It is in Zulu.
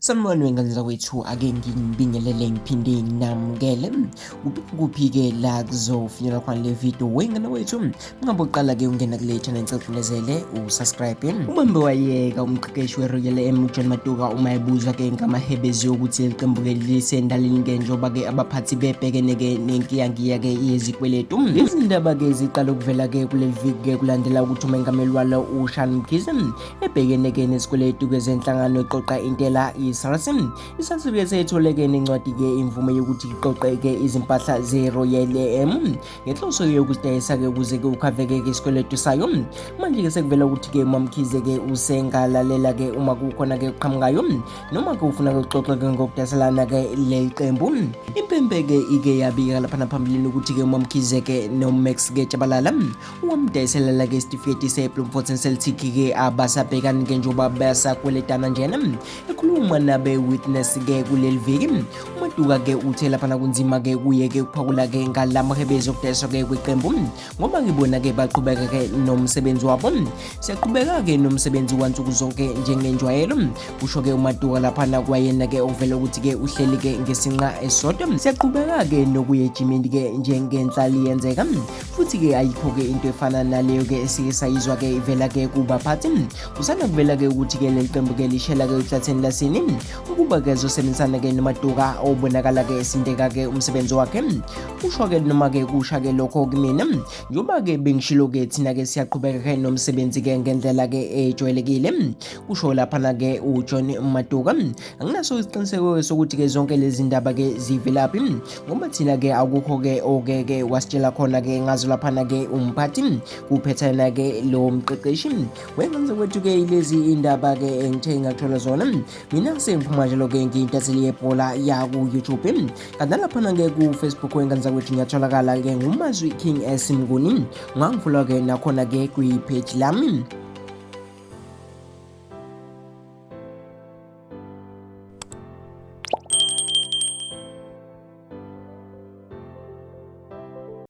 Sanibona wengane zakwethu, ake nginibingelele ngiphinde nginamukele. Kuphi kuphi-ke la kuzofinyelela khona le video wengane wethu. Ungabe uqala-ke ungena kule channel, ngicela ucinezele usubscribe. Ubambe wayeka umqeqeshi we-Royal AM uJohn Maduka uma ebuzwa-ke ngamahebezi okuthi leli qembu-ke lisendalini-ke njengoba-ke abaphathi bebhekene-ke nenkiyankiya-ke yezikweletu. Lezi ndaba-ke ziqala ukuvela-ke kuleli viki-ke kulandela ukuthi umengameli walo uShauwn Mkhize ebhekene-ke nezikweletu-ke zenhlangano eqoqa intela i-SARS. I-SARS-ke seyithole-ke nencwadi-ke imvume yokuthi iqoqe-ke izimpahla ze-Royal AM ngenhloso yokuzidayisa-ke ukuze-ke ukhaveke-ke isikweletu sayo. Manje-ke sekuvela ukuthi-ke uMaMkhize-ke usengalalela-ke uma kukhona-ke okuqhamukayo noma-ke ufuna-ke ukuxoxa-ke ngokudayiselana-ke leli qembu. Impempe-ke ike yabika laphana phambilini ukuthi-ke uMaMkhize-ke noMax-ke Tshabalala wamdayiselela ke isitifiketi seBloemfontein Celtic ke abasabhekani ke njengoba besakweletana njena. Ekhuluma nabe-Witness ke kuleli viki, uMaduka ke uthe laphana kunzima ke kuye ke ukuphawula ke ngalamahebezi okudayiswa ke kweqembu ngoba ngibona ke baqhubeka ke nomsebenzi wabo. Siyaqhubeka ke nomsebenzi wansuku zonke njengenjwayelo, kusho ke uMaduka laphana kwayena ke okuvela ukuthi ke uhleli ke ngesinqa esisodwa. Siyaqhubeka ke nokuya ejimini ke njengenhlali yenzeka. Futhi-ke ayikho-ke into efana naleyo-ke esike sayizwa-ke ivela-ke kubaphathi. Kusanda kuvela-ke ukuthi-ke leli qembu-ke lishela-ke uhlatheni lasini ukuba-ke ezosebenzisana-ke noMaduka obonakala-ke esindeka-ke umsebenzi wakhe. Kusho-ke noma-ke kusha-ke lokho kimina njengoba-ke bengishilo-ke thina-ke siyaqhubeka-ke nomsebenzi-ke ngendlela-ke ejwayelekile, kusho laphana-ke uJohn Maduka. Anginaso isiqiniseko-ke sokuthi-ke zonke lezi ndaba-ke zivelaphi ngoba thina-ke akukho-ke okeke wasitshela khona-ke ngazo laphana-ke umphathi, kuphetha yena-ke lo mqeqeshi. Wengenze kwethu-ke ilezi indaba-ke engithe ngathola zona mina sengiphuma njalo-ke ngiyintatheli yebhola yaku-YouTube, kanti nalaphana-ke ku-Facebook wengane zakwethu ngiyatholakala-ke nguMazwi King S Mnguni. Ungangifula-ke nakhona-ke kwi-page lami.